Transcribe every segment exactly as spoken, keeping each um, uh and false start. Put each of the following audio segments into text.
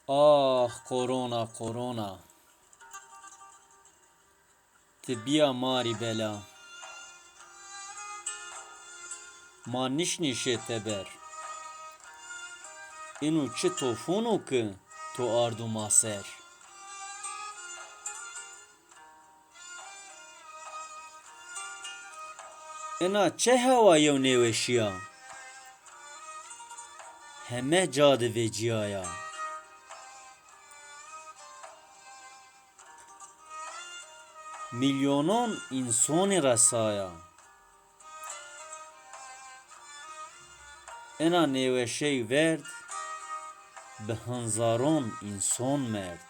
Ax korona, korona. Ti bîya ma rî bela. Ma nişnî şê teber. Ino çi tofon o ki to ardo ma ser? Ina çi hewa yew nêweşî ya? Heme ca de vecîyaya. Mîlyonon însonî resaya. Ina nêweşey verd, bi henzaron înson merd.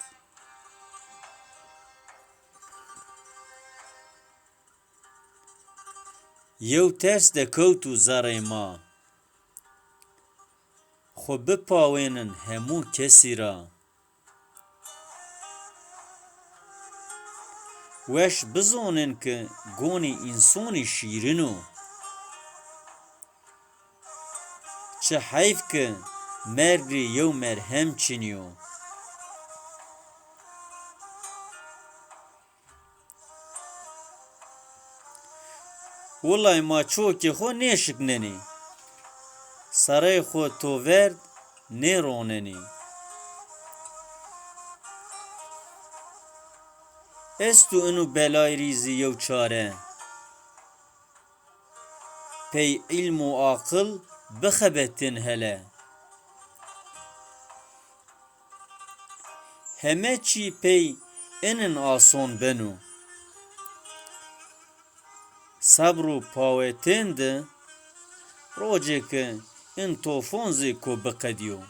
Yew ters de kewto zerrê ma. Xwu bipawênin hemû kesî ra. Weş bizonên ki gonî însonî şîrin o. Çi heyf ki merg rê yew merhem çinî yo. Wilay ma çokê xwu nêşiknenî. Serey xwu to verd nêronenî. Esto ino belay rî zî yew çare? Pey îlm û aqil bixebetên hele. Heme çî pey inin ason beno. Sebr û pawetên de rocê ke in tofon zî ko biqedîyo.